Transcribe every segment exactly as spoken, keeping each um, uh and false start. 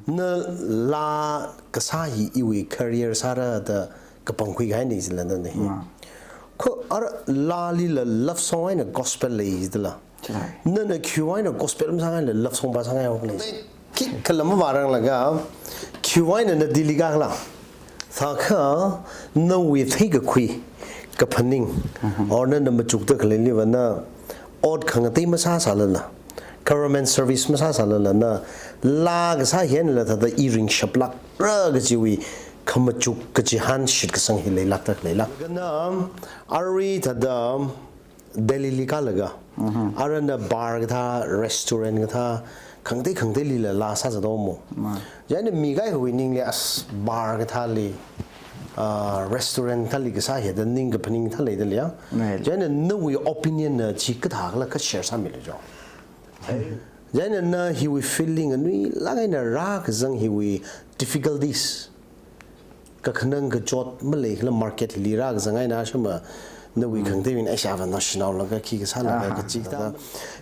Na laa kasā hi iwui career sāra da kapangkhui kahaina jila nana hi. Ma. Kha ara laali la love song eina gospel lei jila. Chilai. Nana khiwui eina gospel masāngai la love song pa sāngai hok lei. Khikhala mavāranglaga, khiwui eina na Delhi kākhala. Thākha nawui theikakhui, kaphaning, or nana machukda khaleiliva na ot khangatei masāsālala, government service masāsālala na laa kasā hi einala thāda i ringshaplākra kajiwui khamachuk kachihān shitkasang hi leilākda khaleila. Kana arui thāda Delhi li kālaga, arana bar kathā, restaurant kathā, khangatei khangateilila laa sāzatda mo. Ma. Chieina mi kaikhawui ningli as bar kathāli, ah, restaurant kathāli kasā hi da ning kaphaning kathā leida leiya. Nei. Chieina nawui opinion na chi kathākhala kha share sāmilu jo. Chieina na hiwui feeling anuilāk eina rākazang hiwui difficulties, kakhanang kachot maleikhala market hili rākazang eina shima nawui khangateibing aisha va naoshinaolaga khi kasālaga, ah, kachi kathā.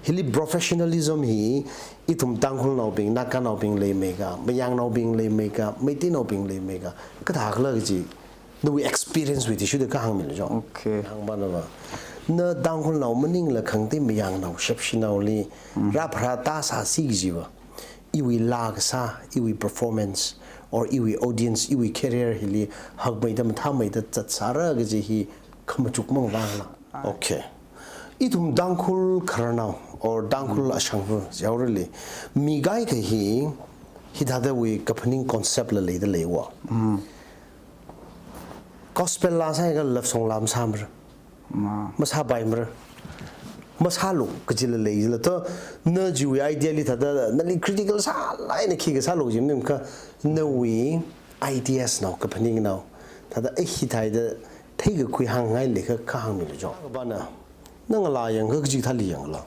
Hili professionalism hi ithum Tangkhulnaobing, Naganaobing leimeika, Mayangnaobing leimeika, Meiteinaobing leimeika, kathākhala kaji nawui experience wui athishurda kha hāngmilu jo. Okay. Hāngpanava, na Tangkhulnao maningla khangatei Mayangnao, Shepshinaoli rāpharā tāsāsi kajiva, iwui laa kasā, iwui performance, or iwui audience, iwui career hili hakmeida mathāmeida zatsāra kaji hi khamachuk mang vāla. Okay. Ithum Tangkhul khararnao or Tangkhul ashangva jihaorali, mi kaikha hi hithādawui kaphaning concept la leida leiwa. Gospel laa sāhaiakha love song laa masāmara. Ma. Masāpaimara. Masālu kajila leila. To, na chiwui idea li thāda nali critical sālāk eina khi kasālu kaji maningakha nawui ideas nao, kaphaningnao, thāda ei hithāda theikakhui hāngngai leikha kha hāngmilu jo. Bana, na ngalā yangakha kachi kathāli yangla?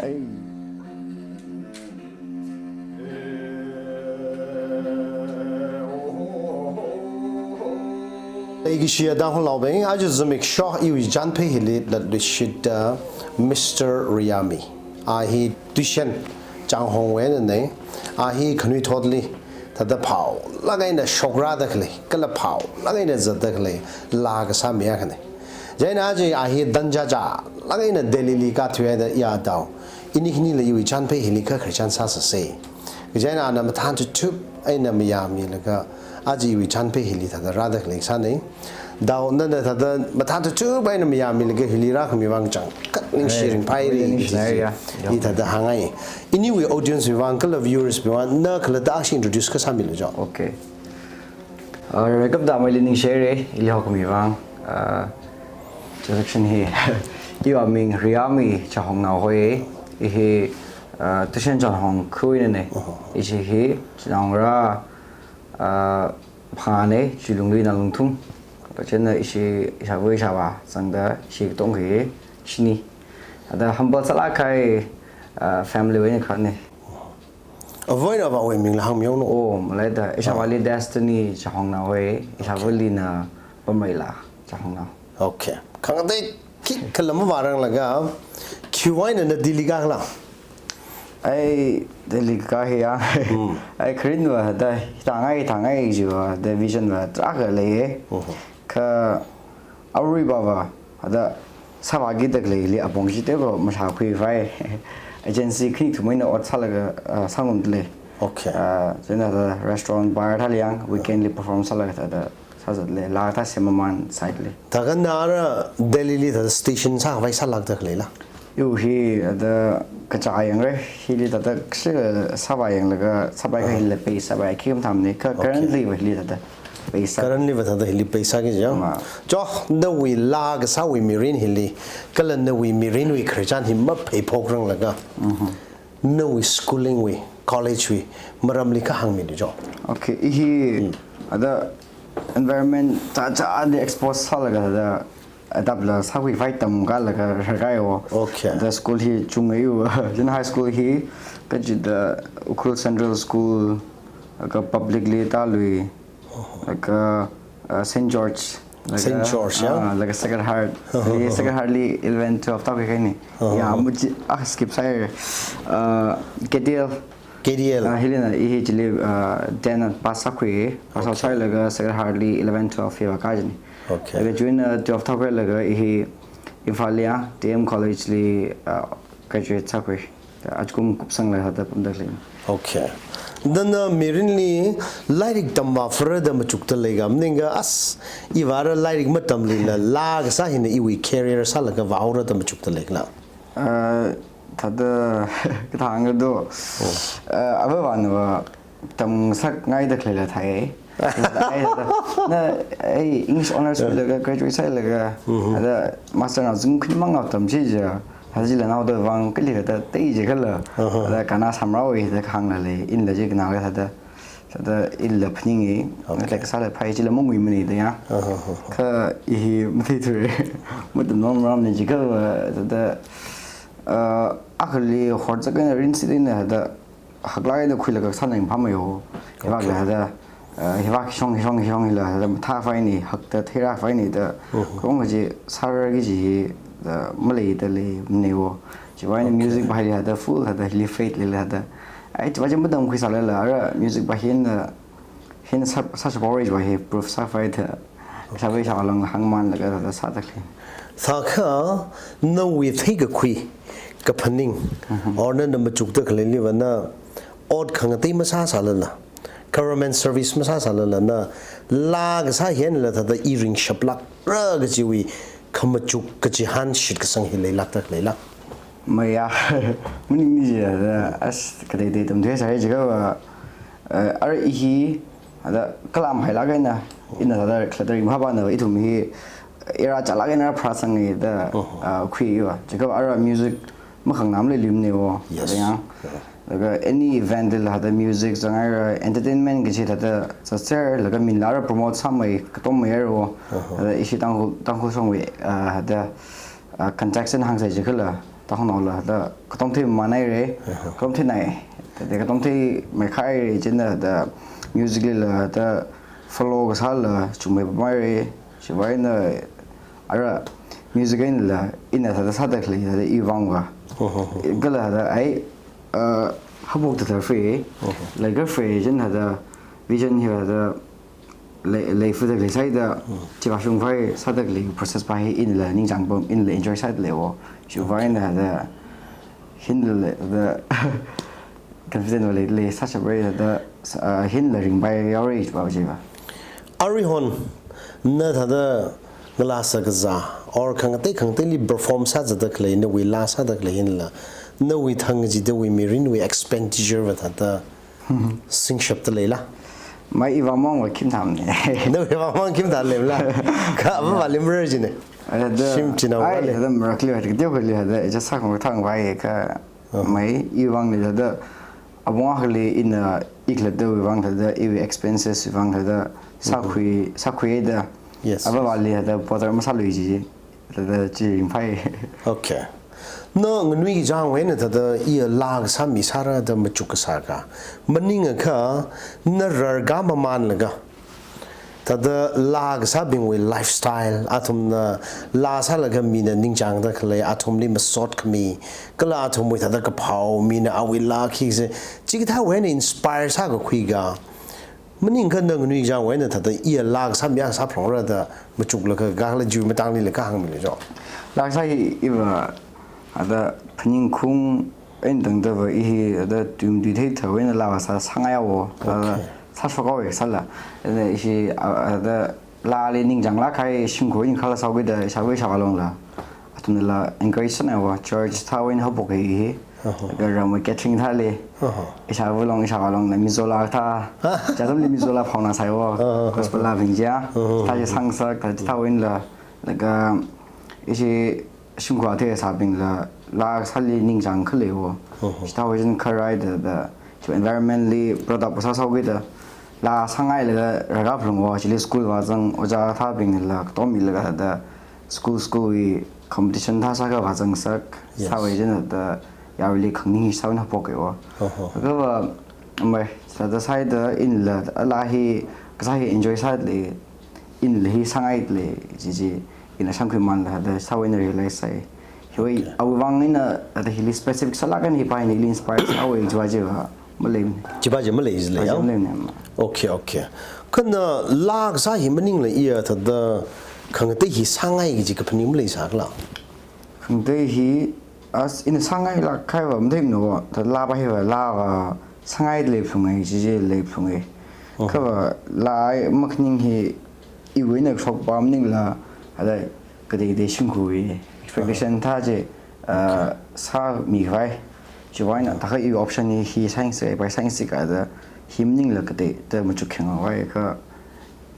Ai. Leikashiya Tangkhulnaobing, aja zimiksho iwui chānphei hili latluishitda Mister Riyami. A hi tuition Changhongwui einana. A hi khanuithotli thāda phaolāk eina shokrada khalei, kala phaolāk eina zatda khalei laa kasā mi akhana. Chieina aja a hi tanchāchālāk eina Delhi li kāthuihaida ya tao, ini khanila iwui chānphei hili kha khararchan sāsāsa. Chieina ana mathān tutup eina mayāmilaga aja iwui chānphei hili thāda rāda khalei sāna. Tao, nana thāda mathān tutup eina mayāmilaga hili rākhami vang changkhat ningshi, eh, ringphāhaira, ningshi kaji, ya, ya, i thāda hāngngai. Iniwui audience wui vang kala viewers wui vang na khalatta akhashi introduce kha sāmilu jo. Okay. Uh, rekap da maili ningshihaira, ili haokhami vang. Uh, introduction hi. Iwui ming Riyami Changhongnao hoi. I hi, uh, tuition Changhong khuinana. Oho. Ishi hi, Changhong ra, uh, phangāna, Chuilunglui Ngalungthung. Kachina ishi ishāva ishāvā zangda ishi katong hi shini. Thāda humble sālāk kahai, ah, family wui eina khararna. Avā eina avāwui mingla hāngmihaolu. Oh, maleida. Ishāvāli Destiny Changhongnao hoi, ishāvalina Pamreila Changhongnao. Okay. Khangatei khikhala mavāranglaga, khiwui eina na Delhi kākhala? Ai, Delhi kā hi ya. Hmm. Ai, kharinva da, thāngai, thāngai jiva da vision va tarākha leiya. Mhm. Kha aruiva va, da sāvāki da khaleili apong chiteiko mashākhuivai. Agency khani thumwui eina ot sālaga, ah, sāngarumda lei. Okay. Ah, chieina da restaurant bar thāli yang, weekend li perform sālaga thāda sāzatda lei, laa thā semamān side li. Thākha na ara Delhi li thāda station sākhavai sālākda khaleila? Iwui hi, thāda kachā yangra, hili thāda kashi sāvā yanglaga, sāvāakha, ah, hili pay sāvāki mathāmana, kha, okay, currently va hili thāda pay sā. Currently va thāda hili pay sāki jiya. Ma. Jo, nawui laa kasāwui mirin hili, kala nawui mirinwui khararchan hi mapheiphokranglaga. Mhm. Nawui schooling wui, college wui, maramli kha hāngmilu jo. Okay, i hi, hmm, thāda environment chāchāda expose sālaga thāda adapla sākhuivai tamkālaga rākahaiwo. Okay. Thāda school hi chungaiya, chieina high school hi kachida Ukhrul Central School, kha public li tālui, laga, uh, Saint George, laga, Saint George, ya? Ah, laga Sacred Heart. Laga Sacred Heart li eleven, twelve tākhui kahaina. Ya, muji, ah, skip sāhaira. Uh, K T L. K D L. Ah, hilina i hi chili, ah, ten pass sākhui, pass out Okay. sālaga Sacred Heart li eleven twelve hi vākā jini. Okay. Laga join, ah, twelve thākhuilaga i hi Imphal ya, D M College li, ah, graduate sākhui. Achkum kupsang laga da pamda lei. Okay. Nana mirinli lairik tamvā phara da machukda leiga, maningakha as, ivāra lairik matamlila, laa kasā hina iwui career sālaga vāhaora da machukda leila. Ah, thāda, kathāng do. Ah, avāvana va tamngasakngaida khaleila thāi. Ai, thāda, na, ai, English honours milaga, graduate sālaga, Mhm. thāda, master na zingkhin mang ngau tamchicha, thāda chila naoda vang kali thāda, tei jikhala, Aha. thāda, kanā samrao i, thāda, kahāngla lei, inla jikhanāla thāda, thāda, inla phaningi, Okay. thāda, kasāla phai chila mangui mani da ya. Aha, aha. Kha, i hi, matheithura, matamngarum ni jikhala, thāda, ah, akhali hor chak eina rinsi eina thāda, haklāk eina khuilaga sāna ringphāmeiya. Hivāk Okay. la da, eh, hivāk shong, shong, shong hila da mathāpai ni, hakda theirāpai ni da, Mhm. kong kaji sāra kaji hi da maleida leimana. Chiwui eina Okay. music pā hila da full da hili faith leila da. Ai, chiwui chi matamkhui sālala, ara music pā hina, hina sā, sāshapra chiwui hi proof sāpai da. Sāpai sālong hāngmanlaga da sāda lei. Sākha, nawui theikakhui, kaphaning, Mhm. or nana machukda khaleiliva na, ot khangatei masāsālala, government service masāsālala na, laa kasā hila thāda i ringshaplākra kajiwui, khamachuk kachihān shitkasang hi leilākda leila. Maya, maningmana jida, as, kateitei tamthuisai jikha va, eh, ara i hi, thāda, kalam hailāk eina, ina thāda, khalatda ringphāpana va, ithum hi, era chālāk eina pharāsangda, Mhm. ah, khuiya. Jikha va, ara music, makhangnam leilumana va, Yes. thāda yang. Yeah. Laga any event la thāda music zangaira, entertainment kaji thāda, sāser, laga minla ara promote sāmei, katom mei ara va, Uh-huh. thāda, ishi Tangkhul, Tangkhul shongwui, ah, thāda, ah, context eina hāngsai jikhala, Tangkhulnaola da katomthei manaira, Uh-huh. katomtheinai, da katomtheimeikhaira, chieina da music lila da follow kasāla chungmei pamaira, chiwui eina ara music einala, ina thāda sāda khalei, thāda iwui vang va. Uh-huh. Kala da ai, uh, hapok thāda free, Uh-huh. laga free, chieina da vision hi da lei, lei fuda lei sāda, Hmm. chiwui vāshungpai sāda lei process pā hi inala ningchāngpam, inala enjoy sāda lei va. Chiwui Okay. eina da, hinala da, confident va lei, lei sāshapra da, ah, hinala ringpai yaora chiwui va chiva. Aruihon, na thāda ngalā sākazā, or khangatei khangateili perform sāzāda khalei, nawui laa sāda khalei hinala, nawui thang jidawui mirinwui expenditure va thāda, singshapda leila. Mai iwui vang mang va khim tham ni. Nawui vang mang khim tham leila. Kha avāva limra jina. Ada, Shim china ai, vale. Ada marakli va, kati kali ada, ija sākhong thang vai kha Uh-huh. mai iwui vang ni ada, abang akhali ina ikhalattawui vang ada, iwui expenses wui vang ada, sākhui, sākhui da. Yes. Avāvali ada, bother masālui ji. Thāda chi ringphai. Okay. Na nganuiki chang wui eina thāda iya laa kasā mi sāra da machuk kasā ka. Maningakha na rarkā mamanlaga. Thāda laa kasābingwui lifestyle, athumna laa sālaga mina ningchāngda khalei, athumli masot khami, kala athumwui thāda kaphao mina awui laa khi se, chikathāwui eina inspire sākakhui ka. Maningakha na nganuiki chang wui eina thāda iya laa kasā mi akha sāphalungra da machuklaga kala chiwui matanglila kha hāngmilu jo. Laa kasā hi iva ada phaningkhaung eina tangda va i hi ada tui matuithei thāwui eina laa va sā, sāngaiya va. Okay. Sāshok haowa sāla. Ada i hi, a, ada laali ningchānglāk kahai shimkhur eina khala sāhaokida, ishāvā ishāvā longla. Athumnala encourage sānai va, church thāwui eina haophok hi hi. Uh-huh. Laga ramwui catering thāli. Uh-huh. Ishāvā long, ishāvā longla Mizo laa thā. Huh? Chāzamli Mizo laa phaonā sai va. Uh-huh. Gospel laabing ja. Uh-huh. Thā ja sangsak, thā, thāwui einala. Laga ishi shimkhur athei sābingla, laa sāli ningchāng khalei va. Uh-huh. Chithāwui eina kharai da, da, chi environment li brought up sāsāhaokida, laa sāngailaga rarkā phalung va, chili school vāzang, ojā thābingnala, katom milaga da, school, school wui competition thā sākha vāzangsak, Yes. sāwui eina da, yaruili khangning hi sāwui eina haophok va. Uh-huh. Kha va, mai, sāda sāda inala, laa hi, kasā hi enjoy sāda lei, inala hi sāngaida lei, chi chi, ina shākhuimanla da sāwui eina realize sai. Hiwui, Okay. awui vang eina, ada hili specific sālāk eina hi pa eina hili inspire sāhaowa chiwui va. Maleimana. Chiva chi maleisāla ya? Maleimana. Okay, okay. Kha na laa kasā hi maningla iya thāda khangatei hi sāngai kaji kaphaning maleisākhala? Khangatei hi as ina sāngailāk kahaiva matheimana, thāda laapa hiva laava sāngai leiphalungai, chi chi leiphalungai. Kha va laa makhaning hi iwui eina kashokpa maningla, thāda katei katei shimkhurwui expectation thā chi, uh, sāmikhavai. Chiwui eina thākha iwui option hi, hi science, by science kathāda hi maningla katei thāda machuk khangavai kha,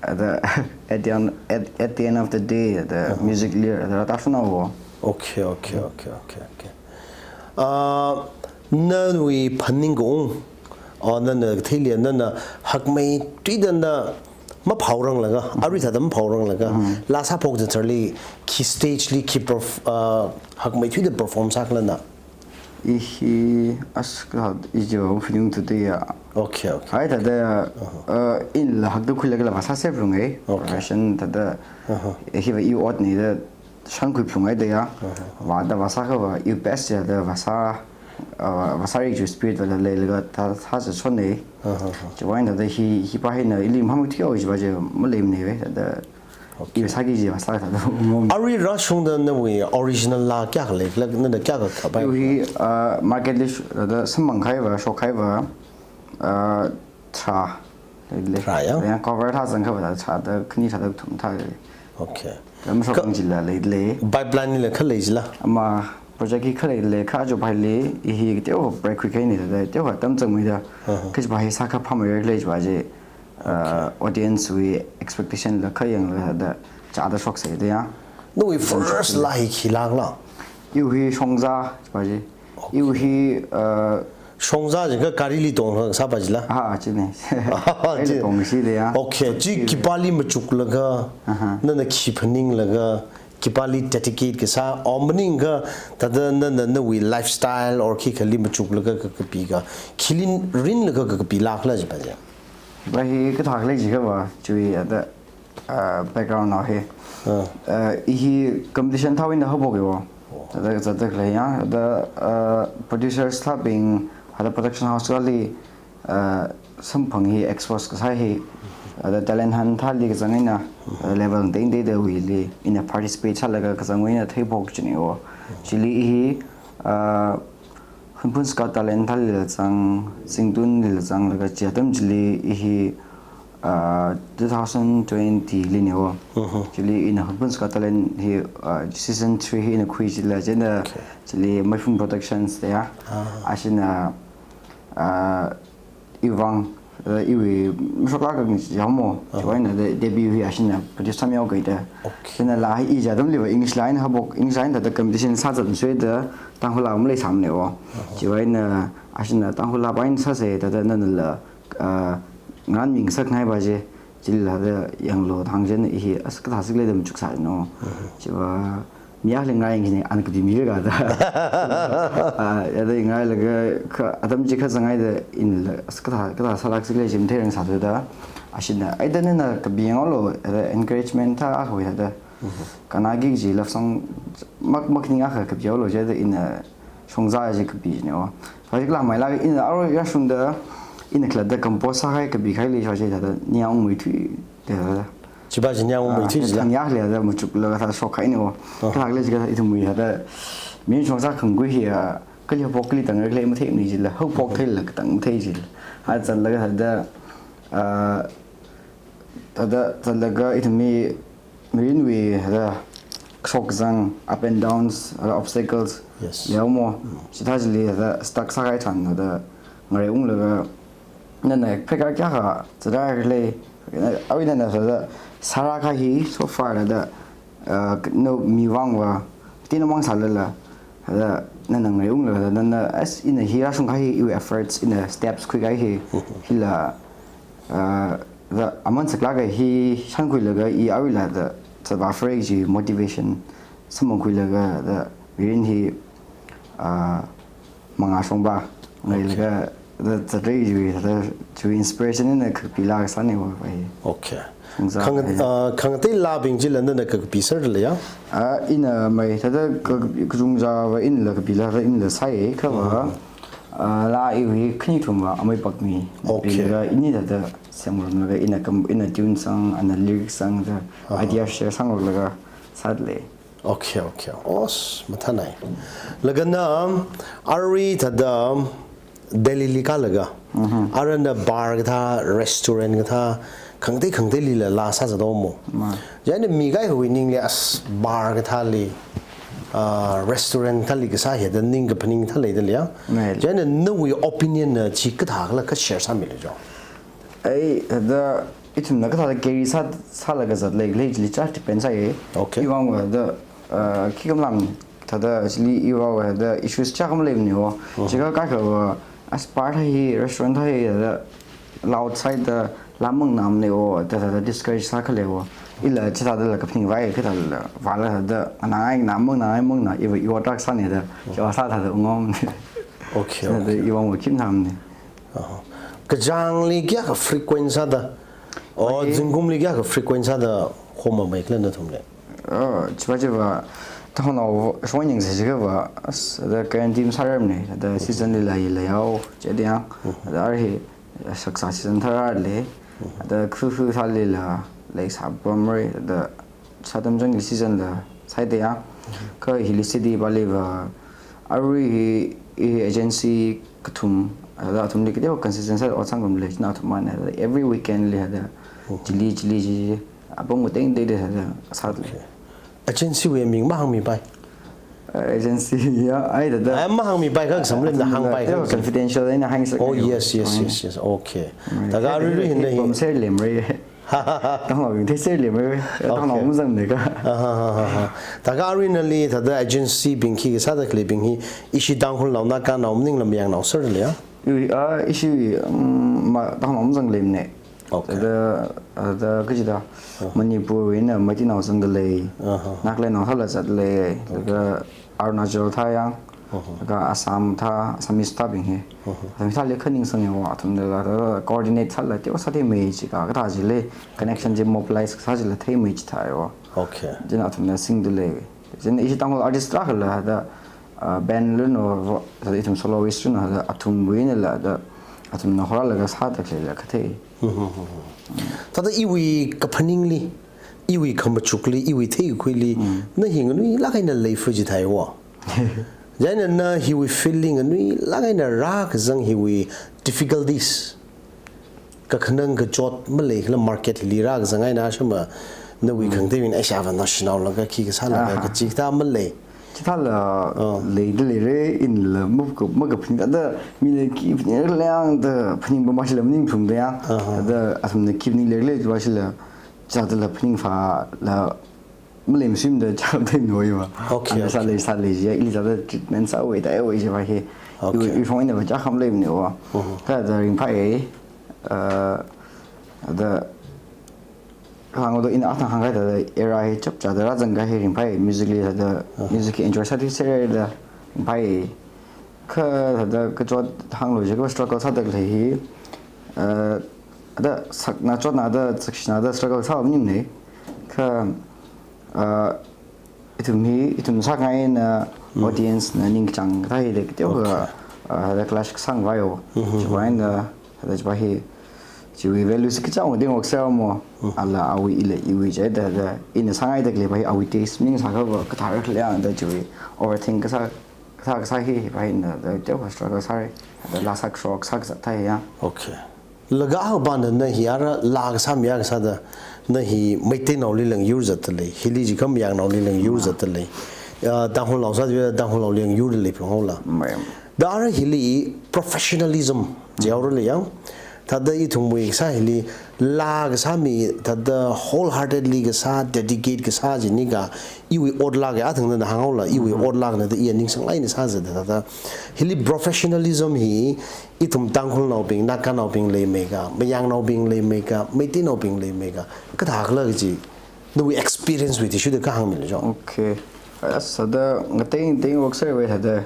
thāda at the end, at, at the end of the day, thāda music lir, thāda tāshunao. Okay, okay, okay, okay, okay. Ah, nawui phaningkaung, or nana theili nana hakmeithuida na maphaoranglaga, arui thāda maphaoranglaga, laa sāphok tharanli, khi stage li, khi perf-, ah, hakmeithuida perform sākhala na? I hi as kathā, i chi va phaningthuda ya. Okay, okay. Hi thāda, uh, inla hakda khuilaga la vāsā sāphalungai. Okay. Profession thāda, hiva iwui otna da shānkhuiphalungai da ya. Vāda vāsākha va, iwui best ya da vāsā, uh, vāsāra kaji spirit vala leilaga thā, thāda sāchonnei. Chiwui eina thāda hi, hipa hina ili mahamathuiya chiva chi maleimana ve, thāda Okay. Iwui sāki kaji vāsā thāda. Arui rāshungda nawui original laa kayākha leikhala, nana kayākha kapai? Iwui hi, uh, market li sh-, thāda samphang kahaiva, shok kahaiva, uh, tharā leilei. Tharā ya? Ya, cover thāzangkha va thāda khani thāda kathum thālei. Okay. Thāda mashok kha jila leilei. Pipeline lila khalei jila? Ama project hi khalei lei, kha aja phaili, i hi teokha break khuikahaina thāda, teokha tamzangmeida. Kaji pa hi sākha phāmeira khalei chiva chi, uh, audience wui expectation la kha yanglaga thāda chāda shoksa da ya. Nawui first laa hi khi laakhala? Iwui hi Shongza, chiva chi. Iwui hi, uh, Shongza jikha garili tonglaga sāpa jila? Ha, china. Garili tongsi da ya. Okay, chi khipāli machuklaga, nana khi phaninglaga, khipāli dedicate kasā, or maningakha thāda nana nawui lifestyle or khikhali machuklaga kakapi kha, khili rinlaga kakapi laakhala chiva chi? Chiva hi kathā khalei jikha va, chiwui thāda, uh, background na hi. Uh, i hi competition thāwui eina haophok ya. Thāda, thāda khalei ya, thāda, uh, producers thābing, thāda production house kali, uh, samphang hi expose kasā hi, uh, thāda talent hunt thāli kazang eina, uh, level tengtengda wuili, ina participate sālaga kazangwui eina theiphok china ya. Chili i hi, uh, Hunphun Scout Talent thālila zang, Zingtunlila zanglaga chi atam chili i hi, uh, two thousand twenty lina ya. Chili ina Hunphun Scout Talent hi, uh, season three hi ina khui chila, chieina chili Maiphun Productions da ya. Ashina, uh, iwui vang, uh, iwui mashoklāk kajamo, chiwui eina de-, debut hi ashina produce sāmihaoki da. Chieina laa hi i chi atamliva English laa eina haophok, English laa eina thāda competition sāzatsuida Tangkhul laa maleisāmana ya. Chiwui eina ashina Tangkhul laapa eina sāsa thāda nanala, uh, ngarān mi ngasakngai pa chi, chilila thāda yanglu thang chieina i hi as kathā sākhala da machuksā no. Chiva mi akhali ngai ngini an kapi mira da. Ah, ya da ngailaga kha, atam chi kha zangai da inla, as kathā, kathā sālāksa khala chi matheirangsā thuda. Ashina, ai da nana kapi yanglu, ya da encouragement thā akhawui thāda. Kanaki kaji love song mak, makhaning akha kapihaolu jida ina Shongza chi kapi china ya. First kala mailaga ina arui rāshungda ina khalatta compose sākahai kapikahaili shoksa thāda ningyāng ungmeithui da thāda. Chiva chi ningyāng ungmeithui jila? Thang ya khala thāda machuklaga thāda shokkahaina ya. Kala kala jikha ithumwui thāda mi Shongza khangkhui hi ya, kali haophok kali tangrar khala matheimana jila, haophok theila katang mathei jila. Ha zatlaga thāda, ah, thāda zatlaga ithumwui mirinwui thāda kashok kazang, up and downs, thāda obstacles, yes, leimo. Chithā chili thāda stuck sākahai tharan thāda ngareiunglaga, nana pheikar kayākha zatrāra khala, awui nana thāda sārākahai hi so far thāda, uh, nawui vangva, tina mang sālala, thāda nana ngareiunglaga, thāda nana as ina hi rāshungkahai iwui efforts, ina steps khuikahai hi, hila, uh, thāda aman saklāka hi shānkhuilaga i awuila thāda, thāda vāpharei kaji motivation samphangkhuilaga thāda mirin hi, ah, mangā shongfa ngailaga thāda zatrei kaji thāda chiwui inspiration eina kapila kasāna ya va hi. Okay. Shongza Khang-, hi. Ah, khangatei laabing chila nana kakapi sālala ya? Ah, ina mai thāda ka-, kachungkha va inala kapila thāda inala sāya kha va. Ah, laa iwui khani thumva amei pakmi. Okay. Laga ini thāda semrumlaga ina kam, ina tune sang, ana lyric sang da idea share sangroklaga sāda lei. Okay, okay. Os, mathānai. Laga na, arui thāda Delhi li kālaga. Arui na bar kathā, restaurant kathā, khangatei khangateilila laa sāzathaomo. Ma. Chieina mi kaikhawui ningli as bar kathāli, ah, restaurant kathāli kasā hi da ning kaphaning kathā leida leiya. Nei. Chieina nawui opinion na chi kathākhala kha share sāmilu jo. Ai, da ithumna kathāda carry sā, sālaga zat lei, lei chili char depend sāya. Okay. Iwui vangva da, ah, khikha malam thāda chili iwui vangva da issues chiyākha maleimana wo. Chikha kaikhava as bar thā hi, restaurant thā hi da loud side da laa manganāmana wo, da, da, da discourage sākhalei wo. Ila chithādala kaphaning vai, kathāla vāla da, ana ai na manganā, ai manganā, iva, iva track sāna da, iva sā thāda ungom. Okay, okay. Iwui vangva khim tham ni. Aha. Kachāngli kayākha frequent sāda? O, ai, zingkumli kayākha frequent sāda homamei khala nathumli? Oh, chiva chiva, Tangkhulnao shong yang se chiva, as, da guarantee masārarmana, da season lila yila yao, chieina, da arui hi, saksa season tharā lei, da khu khu thālila, lei sāpamra, da sātam chang season la sāda ya. Kha hili city paliva, arui hi, i agency kathum, da athumli kateokha consistent sā ot sangrum lei, china athum mana, da every weekend li da, chili, chili, chili, apam ngatei ngatei da da sāda lei. Okay. Agency wui ming mahāngmipai? Uh, agency ya, ai da da. Ai mahāngmipai kha, samlem da hāngpai kha. Confidential eina hāngsa. Oh, yes, yes, yes, yes. Okay. Right. Thāda arui arui hina hi. Pamser lemra. Tangkhulnaobing theiser lemra. Tangkhulnao mazangmana kha. Ah, ha, ha, ha, ha. Thāda arui nali, thāda agency bing khi kasāda khaleibing hi, ishi Tangkhulnao, Naganao maningla Mayangnao sāda leiya? Ui, ah, ishi, um, ma, Tangkhulnao mazanglemana. Okay. Thāda, thāda kaji da, Manipur wui eina Meiteinao zangda lei, Nagalandnao thāla zat lei, laga Arunachal thā yang, laga Assam thā, Assamese thābing hi. Assamese thāli kha ningsang ya wo, athumla thāda coordinate sāla, teokha sātheimei chi kha, kathā chili, connection chi mobilize kasā chila theimei chithā ya wo. Okay. Chieina athumla singda lei. Chieina ishi Tangkhul artist tarākhala da, ah, band lun wo, vo, ithum soloist lun wo, da athumwui einala da, athumna horalaga sāda khaleila kathei. Thāda iwui kaphaningli, iwui khamachukli, iwui theikhuili, na hi nganuilāk eina lei fuji thai wo. Chieina na hiwui feeling nganuilāk eina rākazang hiwui difficulties. Kakhanang kachot malei khala market li rākazang eina shima nawui khangateiwui eina aishava nao shanao laga khi kasā laga kachi kathā malei. Chithāla leida leira inla muk ko maka phaning da mila khi phaning leida phaning ba mashila maning phung da ya. Da athumna khi phaning leira le ba shila chithāla phaning fa la Malem sim da chap dai noiva. Okay, okay. Sālei, sālei jiya, ili sāda treatment sāwui da wui jiva hi. Okay. I, i phone na ba chakam lem noiva. Kathāda ringphai, eh, da, hāngdo ina athang hāngkahai da era hi chapchāda rāzangkahai ringphai, music li da, music enjoy sāda sāra da ringphai. Kha da kachot hānglu jiakha struggle sāda khalei hi, eh, da sakna chotna da sakshina da struggle sā maning nei. Kha, ah, ithum hi, ithum sāngai eina audience na ningchāng kathā hi da kateokha, ah, da clash kasāngvai o. Chiwui eina da, da chiva hi, chiwui value si kachāng ding oksā mo. Ala awui ila iwui jida da, ina sāngaida khaleiva hi awui taste maning sākha va kathāra khalei da chiwui overthink kasā, kasā, kasā hi, va ina da teokha struggle sāra, da laa sākashok sā kasā thai ya. Okay. Laga akha pāna na hi ara laa kasā mi akha sāda, na hi Meiteinaoli leng yur zatda lei, hili jiakha Mayangnaoli leng yur zatda lei. Ya, Tangkhulnao sāda, Tangkhulnaoli leng yurda lei phung haola. Mayang. Da ara hili professionalism, jihaora lei yang. Thāda ithumwui kasā hili laa kasā mi, thāda wholeheartedly kasā, dedicate kasā jini ka, iwui otlak ya, athang na hāng haola, iwui otlak na da iya ningsang laina sāzada, thāda. Hili professionalism hi, ithum Tangkhulnaobing, Naganaobing leimei ka, Mayangnaobing leimei ka, Meiteinaobing leimei ka, kathā khala kaji, nawui experience wui thishuda kahāng milu jo. Okay. As sāda ngatei ngatei work sāra va thāda.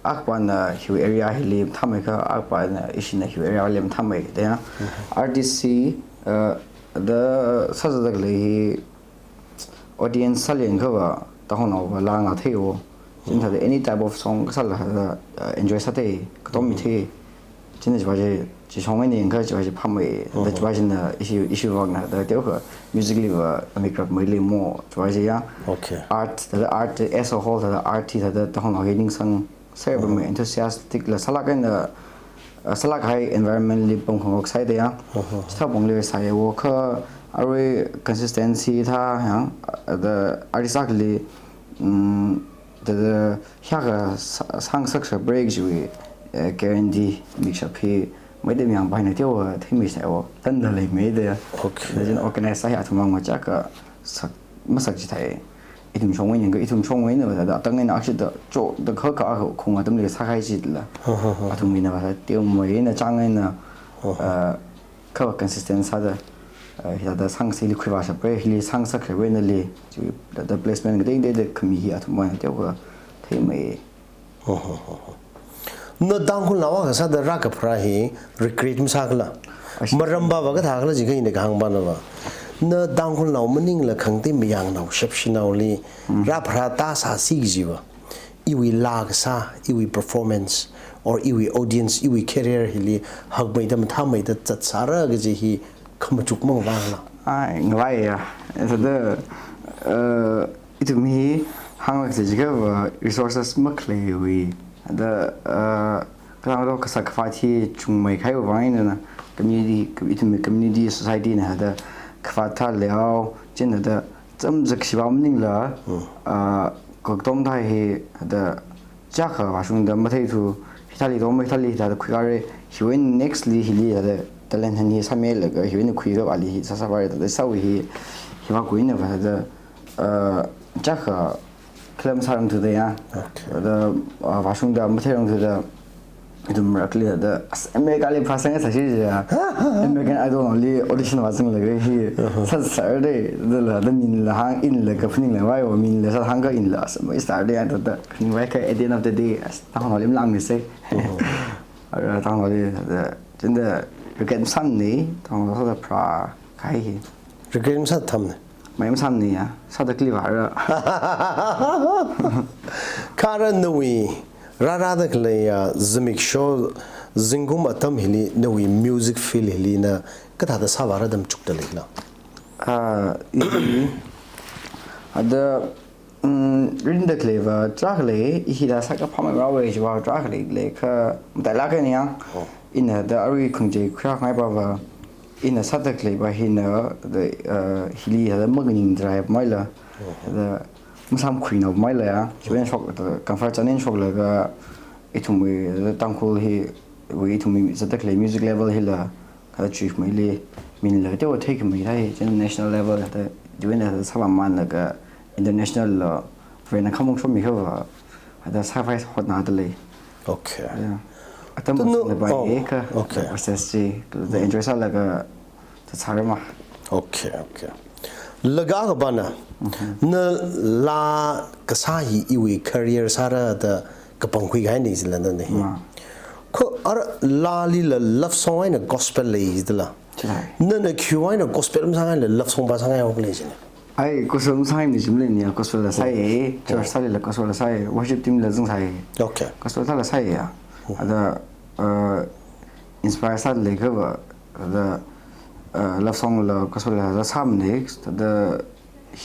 Akha pāna hiwui area hili mathāmei kha, akha pāna ishina hiwui area li mathāmei da ya. Artist si, eh, da sāzada khalei hi audience sāleng kha va, Tangkhulnao va laa ngathei o. Chieina thāda any type of song kasāla thāda, uh, enjoy sāda, katom mi thei. Chieina chiva chi, chi song eina yangakha chiva chi phāmei, thāda chiva china issue, issue vang na, thāda teokha musically va amikrak meili mo, chiva chi ya. Okay. Art, thāda art as a whole, thāda art hi thāda Tangkhulnao hi ningsang, sāpamei enthusiastic la sālāk eina, uh, sālāk kahai environment li pamkhangok sāda ya. Chithā pongli sāya wo kha, arui consistency thā ya, thāda artist akhali, um, thāda hiyākha sā-, sāngasak shapra kajiwui, eh, guarantee mikshap hi, meida mayang paina teokha theimi sāya wo, tanda leimeida ya. Okay. Thāda chieina organize sāya athum mang machaka sak, masak chithāi. Ithum shongwui eina yangakha, ithum shongwui eina va thāda, atang eina akshida, cho, da kha kha kha khong atamli sākahai chila. Athum mina va thāda, teomeina chang eina, uh, kha consistent sāda, uh, hithāda sāngasakli khuivā shapra, hili sāngasak shapra eina li, chi, thāda placement kateiteida khami hi athum mang teokha theimei. Na Tangkhulnao akha sāda rākapharā hi regret masākhala? Maram va va kathākhala jiakha ina kahāng pana va. Na Tangkhulnao maningla khangatei mayangnao, shapshinaoli, rāpharā tāsāsi kajiva, iwui laa kasā, iwui performance, or iwui audience, iwui career hili hakmeida mathāmeida zatsāra kaji hi khamachuk mang vangla? Ai, ngavai ya. Thāda, uh, ithum hi hānglāk kaji jiakha va resources makhaleiwui. Thāda, uh, kathāda kasā khavāt hi chungmei kahaiwui vang eina na, community, ithum community, society na thāda khavāt thā leo, chieina thāda chāmzak shiva maningla, ah, kaktom thā hi thāda chiyākha vāshungda matheithu, hithāli tom, hithāli thāda khuikare, hiwui eina next li hili thāda talent han hi sāmilaga, hiwui eina khuikha vāli hi sāsāvāra thāda sāwui hi, hiva khuina va thāda, ah, chiyākha khalam sārangthuda ya. Thāda, ah, vāshungda matheirangthuda, ithum rakli thāda, as, America li pharāsang sāsi jiya. American Idol li audition vāzanglaga hi, sāsāra da, thāda la, thāda minla hāng, inla kaphaning la vāi, o minla sāhāngakha inla, as, mai sāra da, thāda, khaningvai kha at the end of the day, as, Tangkhulnaoli malāngmisa. Ara Tangkhulnaoli, thāda, chieina regret masāmana, Tanghul sāda pharākahai hi. Regret masā thamna. Mai masāmana ya, sāda kali vāra. Kha ara nawui rārāda khaleiya zimiksho zingkum atam hili nawui music field hili na kathāda sāvāra da machukda leila? Ah, i, thāda, mm, rinda khaleiva tarākha lei, i hithāda sākha phāmei rāwei chiva tarākha lei, lei kha matailāk eina ya. Ina thāda arui khangachei khuirāngai pava, ina sāda khaleiva hina, thāda, uh, hili thāda manganing tharai maila, thāda masāmkhuinao maila ya, chiwui eina shok, thāda comfort zone eina shoklaga, ithumwui, thāda Tangkhul hiwui, ithumwui zatda khalei music level hila, thāda chuikhameili, minla teokha theikhamei thāi, chieina national level, thāda, chiwui eina thāda sāvāmanlaga, international la, Varena khamong shomikhava, thāda sāvai hotnada lei. Okay. Yeah. Atam Tunu- masāna bai oh, kha, okay. Process chi, thāda enjoy sālaga, thāda sārama. Okay, okay. Laga akha pana, na laa kasā hi iwui career sāra da kapangkhui kahaina jila nana hi. Ma. Kha ara laali la love song eina gospel lei jila. Chilai. Nana khiwui eina gospel masāngaila love song va sāngai hok lei jila. Ai, gospel masāngaimana jimlei ni, gospel la sāi, church thāli la gospel la sāi, worship team la zang sāi. Okay. Gospel thāla sāi ya. Thāda, uh, inspire sāda leikhava, thāda, uh, love song la gospel la sāmana, thāda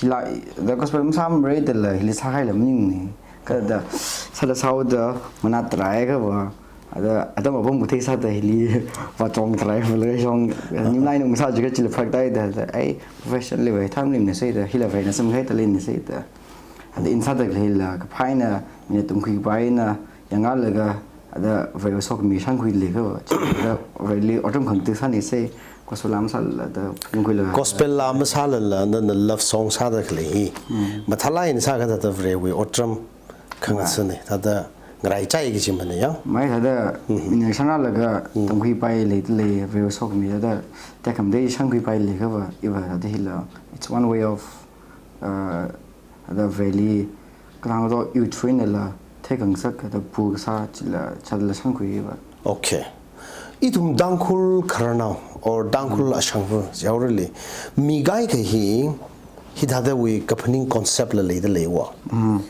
hila, thāda gospel masāmara dala hili sākahaila maningmana. Kha thāda, sāda sāhaoda, manat tharai khava, thāda, atam apam kathei sāda hili, vāchong tharai, vāla shong, nimlai nung sā jiakha chila phakthaida, thāda, ai, profession li vai, tham limna sāda, hila vai na samkhaida leina sāda. Thāda ina sāda hila, kaphā eina, mina tungkhuipai eina, yangalaga, thāda, vai va sok mi shangkhui leikhava, thāda, vaili otram khangatei sānisa, gospel la masāla, thāda, yangkhuilaga. Gospel la masālala, nana love song sāda khalei hi. Mathālāk eina sākha thāda Varewui otram khangathana, thāda ngaraichai kaji mana ya. Mai thāda, mina shangrālaga, tungkhuipai lei, lei, vai va sok mi, thāda, tekhamatei shangkhuipai leikhava, iva thāda hila. It's one way of, uh, thāda vaili, kathāng to youth eina la, theikhangasak, thāda pu kasā, chila, chila shangkhui iva. Okay. Ithum Tangkhul khararnao, or Tangkhul ashangva, jihaorali, mi kaikha hi, hithādawui kaphaning concept la leida leiwa. Mm.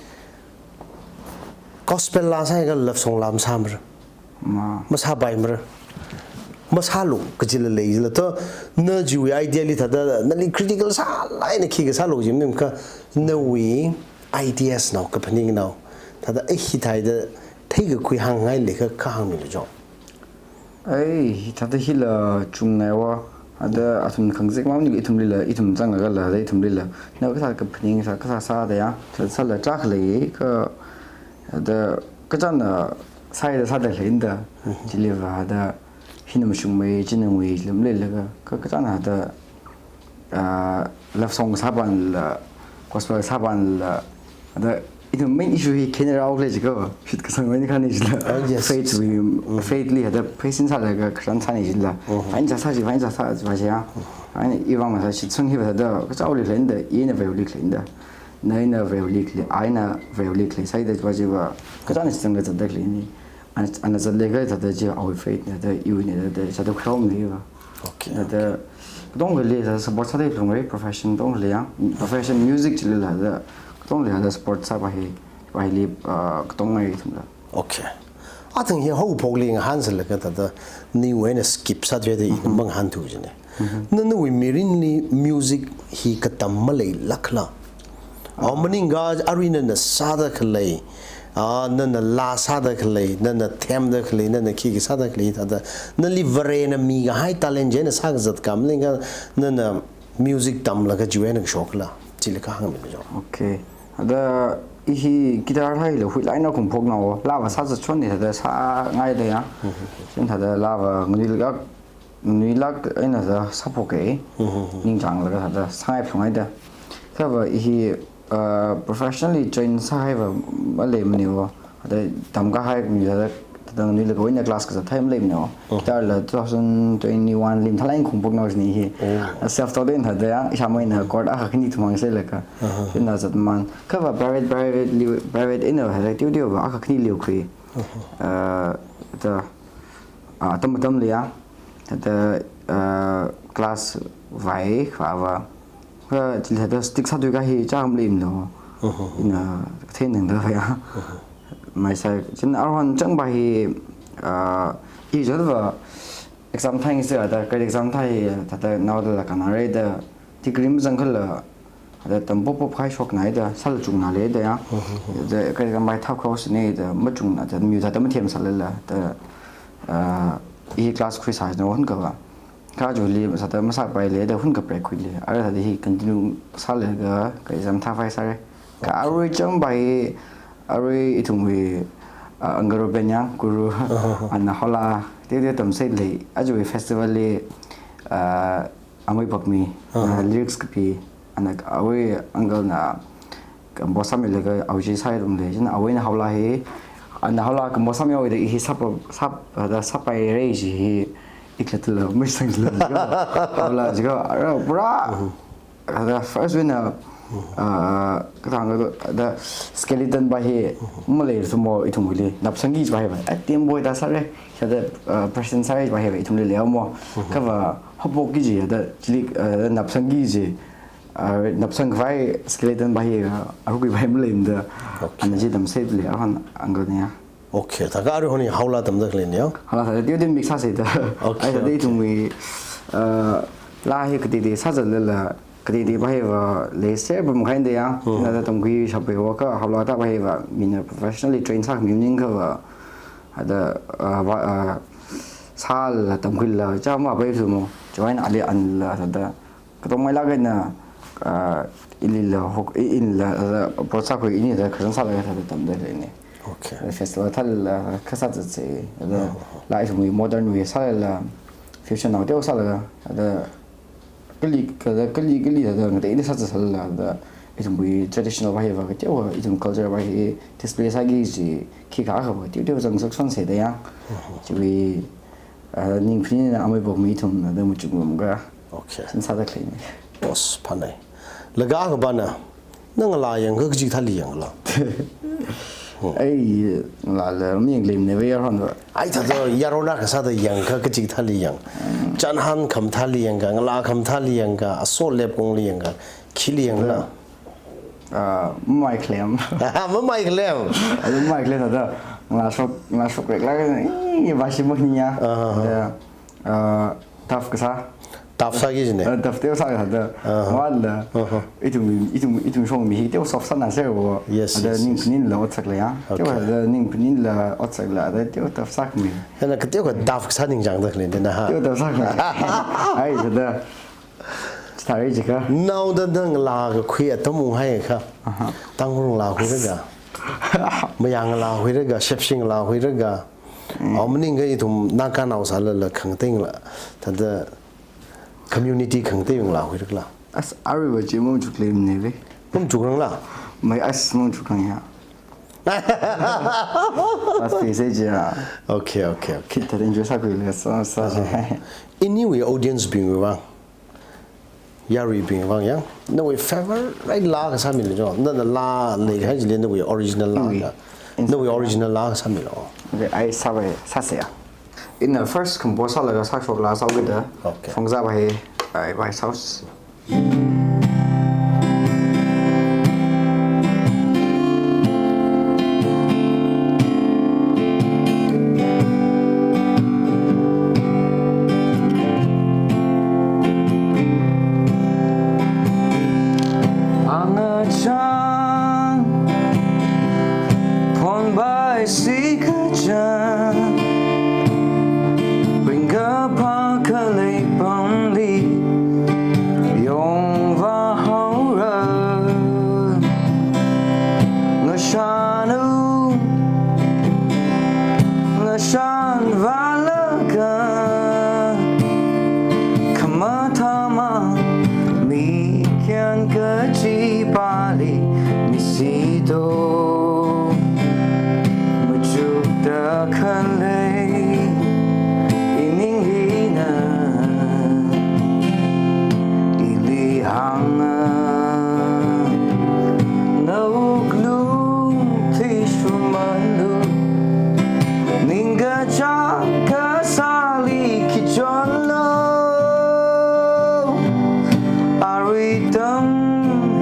Gospel laa sāhaiakha love song laa masāmara. Ma. Masāpaimara. Masālu kajila leila. To, na chiwui idea li thāda, nali critical sālāk eina khi kasālu kaji maningakha, nawui ideas nao, kaphaningnao. Thāda, eh, hithāda theikakhui hāngngai leiakha kha hāngmilu jo. Ai, thāda hila chungnaiwa. Thāda athum khangazek maning ithumlila, ithum zanglaga la, thāda ithumlila. Na kasā kaphaning sā, kasā sāda ya. Thāda sāla chak lei, kha, thāda kachāna sāida sāda leida. Mhm. Chiliva thāda hina mashungmei, china ngui, lam leilaga. Kha kachāna thāda, ah, love song sāpanla, gospel sāpanla, thāda ithum main issue hi khenarao lei jiko, shitkasang main khani jila. Ah, yes. Faith wui, Mm. faith li thāda facing sālaga kharan sāni jila. Mm-hmm. Ain sāsā ji, ain sāsā ji va ji ya. Mm-hmm. Ain iwang sā shitsang hiva thāda, kachao li leida, ina veu li leida. Na ina veu li le, aina veu li le, sāida va ji va, kachāna shitsang da zatda leini. Ana, ana zatlei kha thāda ji awui faith na thāda iwui na thāda sāda khraum leiva. Okay. Thāda katongali thāda support sāda phungai profession katongali ya. Profession music chilila thāda katongali thāda support sāpa hi, pa hili, ah, katongai ithumla. Okay. Athang hi haophokli ngahānsālaga thāda nawui eina skip sāthuida ina Mhm. mangahānthu jine. Mhm. Na nawui mirinli music hi katam maleilākla. Aw maningakha arui nana sāda khalei, ah, nana laa sāda khalei, nana themda khalei, nana khikha sāda khalei, thāda nali Varena mikahai talent china sākazat kha maningakha nana music tamlaga chiwui eina kashokla, chili kha hāngmilu jo. Okay. Thāda i hi guitar haila huilaina khuiphoknao, laava sāzat chonni thāda sāngaida ya. Mhm. Chieina thāda laava nganuilāk, nganuilāk eina thāda sāphok e. Mhm. Ningchānglaga thāda sāngai phungaida. Kha va i hi, uh, professionally train sāhaiva maleimaniwa. Thāda tamkahai mi thāda, thāda nganuilāk eina class kazat thai maleimaniwa. Mhm. Guitar la two thousand twenty-one li mathālāk eina khuiphoknao jini hi. Oh. Self taught eina thāda ya, ishāmeina chord akha khani thumang sālaga. Aha. Chieina zatman. Kha va private, private li, private eina thāda teoteova akha khanili khui. Aha. Uh, thāda, ah, tam tam li ya. Thāda, ah, class vai kha va. Kha chili thāda stick sāthuikahai chāmli mlo. Mhm. Ina theinangda va ya. Mhm. Maisā, chieina aruihon chāngpa hi, ah, i jotva exam thāngaisa thāda, grade exam thāi thāda naodala kanāra da, degree mazangkhala, thāda tampoppop kahai shoknai da, sāla chungna leida ya. Mhm. Thāda kha tampai thap khaosāni da, machungna da, mi thāda mathemsālala da, ah, i class khuisā jina hunkava. Kha chili thāda masāpaile da hunkha break khuili. Ara thāda hi continue sālaga kha exam thāpai sāra. Kha arui chāngpa hi, arui ithumwui, ah, Uncle Ruben ya, guru, Aha. ana haola, teoteo tamsai lei, ajawui festival li, ah, Amei Pakmi, Aha. ah, lyrics kapi, ana awui uncle na compose sāmilaga awui chi sāi rum lei, chieina awuina haola hi, ana haola compose sāmihaoda i hi sāpa, sāp, thāda sāpaira ji hi, i khalatla, mui sangla, jiko, haola, jiko, ara, pura, Mhm. thāda first wui eina, Mhm. ah, kathāng thāda skeleton pa hi, Mhm. malei sumo ithumli, napsangki pa hi va, eh, tempo da sāra, thāda, ah, present sāra pa hi va, ithumli leiya mo, Mhm. kha va, haophokki ji, thāda, chili, ah, napsangki ji, ah, napsangkhavai skeleton pa hi, ah, arui pa hi maleimada, Okay. ana chi tamsai lei, aruihon uncle na ya. Okay, thākha aruihon hi haola tamda khalei ni ya? Haola thāda teoteo mix sāsai da. Okay, Ai thāda okay. ithumwui, uh, laa hi kateitei sāzatlala, kateitei pa hi va lei ser pam khaida ya. Hmm. Thāda tamkhui shapwui va kha haola thā pa hi va, mina professionally train sākhami maningakha va, thāda, uh, va, uh, sāla tamkhuila, chāma pa hi sumo, join ali anla, thāda, katonga mailāk eina, ah, ilila hok, i, inla, ah, approach sākhui ini da kharan sālaga thāda tamda leini. Okay. Festival thālala, kha sāzatsei, thāda, Oh. laa ithumwui modern wui sālala, fusion nao teo sālaga, thāda, kali, thāda, kali, kali, thāda, ngateida sāzat sālala, thāda, ithumwui traditional pa hi va, kateowa, ithum culture pa hi display sāki ji, khikha kha va, teoteo zangsak shonsai da ya. Oh. Chiwui, ah, ningphinina Amei Pakmi ithumna da machukngarumkha. Okay. Sin sāda khalei ni. Boss, phanai. Laga kapana, na ngalā yangakha kachi kathāli yangla? Ai, ngalāla mayang leimana va yaron va. Ai, thāda yaron akha sāda yangakha kachi kathāli yang. Hmm. Chānhān khamathāli yangakha, ngalā khamathāli yangakha, aso lep kongli yangakha, khili yangla? Ah, mamai khalem. Mamai khalem. Ada mamai khalem ada. Ngalā shok, ngalā shok rek lāk, ih, bashi mani ya. Aha. Ada, ah, tough kasā. Tough sāki jine. Ah, tough teo sāki ada. Aha. Wala. Aha. Ithum, ithum, ithum shong mi hi teo soft sāna se wo. Yes, ada yes, ning yes. Phaninla otsak la ya. Teo okay. Ada ning phaninla otsak la ada teo tough sāki mi. Hina ka teo ka tough kasā ningchāngda khalei dina ha. Teo tough sāki mi. Ai, ada. Chithāri jikha. Naoda ngalā kakhui atam unghai kha. Aha. Tangkhul ngalā khuilaga. Mayang ngalā khuilaga, Shepshi ngalā khuilaga. Mm. Aw maningakha ithum Naganao sālala khangatei ngalā. Thāda community khangatei ngalā khuilaga. As aruiva chi machuk lem ne ve. Machuk rangla? Mai as machuk rang ya. As pe se ja. Okay, okay, okay. Kita enjoy sākhuile sa sa. Aha. Anyway, audience bing vang. Yaruibing vang ya. Nawui favorite laa kasā milu jo. Nana laa leihai jile nawui original laa. Ui. Ka. Nawui original laa kasā milu. Okay, ai sāvai, sāsei ya. Ina first compose sālaga sāshok laa sāvai da. Okay. Shongza vai, ai vai sāos. Angachang, phongbai sikachang, ringkapha khalei pamli, yongva haora, ngashanu, ngashan valaga, khamathā mang, mikyan kachipali, misito, machukda khalei, ining hina, ili hānga, nawuklung thishu malu, ningkachāng kasāli khi chonlo, aruitam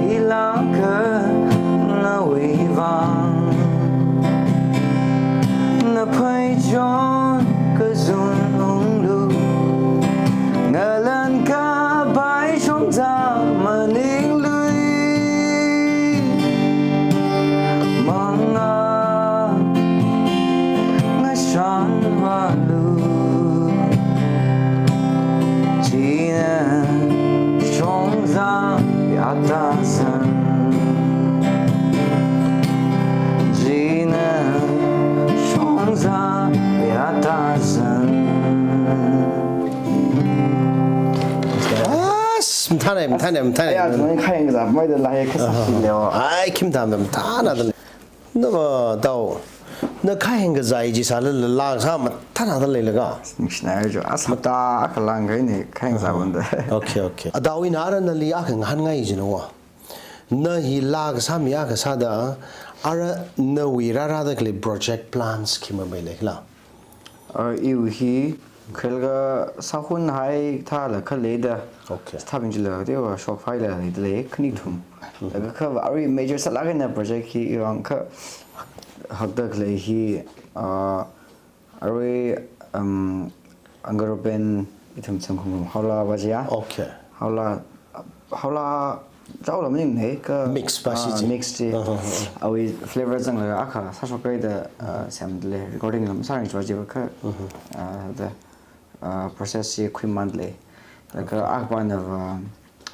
ilaka nawui vang. Naphei chon kazun unglu, ngalan kapai shongza maninglui. Manga ngashan valu, china shongza yatazan. China shongza yatazan. As, mathānai, mathānai, mathānai. Ai, aja nang kahāng kazā, maida laa kasā shi leo. Ai, khi mathānai, mathānai da. Nava tao, na kahāng kazā chi sālala laa kasā mathānai da leilaga. Ningshinai jo, as hapta akha lāngkahaina kahāng kazā bunda. Okay, okay. Atao ina ara nali akha ngahānngai jina wa. Na hi laa kasā mi akha sāda, ara nawui rārada khalei project plans khi mamei leikhala? Ah, iwui hi, khalga sāhun hai thāla khalei da. Okay. Sāthabing chila, tewa shokphai la lei, lei, khani thum. Mhm. Laga kha, arui major sālāk eina project hi, iwang kha, hakda khalei hi, ah, arui, um, Angaropen ithum Sangkhong haola va jiya. Okay. Haola, haola, chaola maningnei ka, mix va shi ah, chi. Mix chi. Uh-huh, uh-huh. Awui flavor zanglaga akha sāshokrai da, ah, semlei recording lam sāring chwa jiva kha, uh-huh, ah, da, ah, process chi khuimānlei. Laga, okay, akhapana va,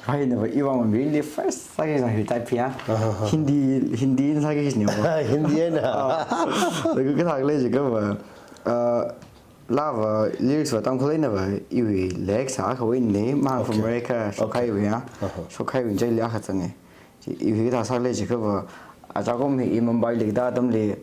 Raina va iwang va really first sāki zang hi type ya. Aha. Hindi, Hindi na sāki jina va. Hindi na. Ah. Laga kathā khalei jiakha va, ah, laa va lyrics va Tangkhul eina va iwui lyrics akha wui ne, mang, okay, from America shokhai, okay, wui ya. Aha. Shokhai wui chili akha zanga. Chi iwui kathā khalei jiakha va, achakum hi i Mumbai li da atamli,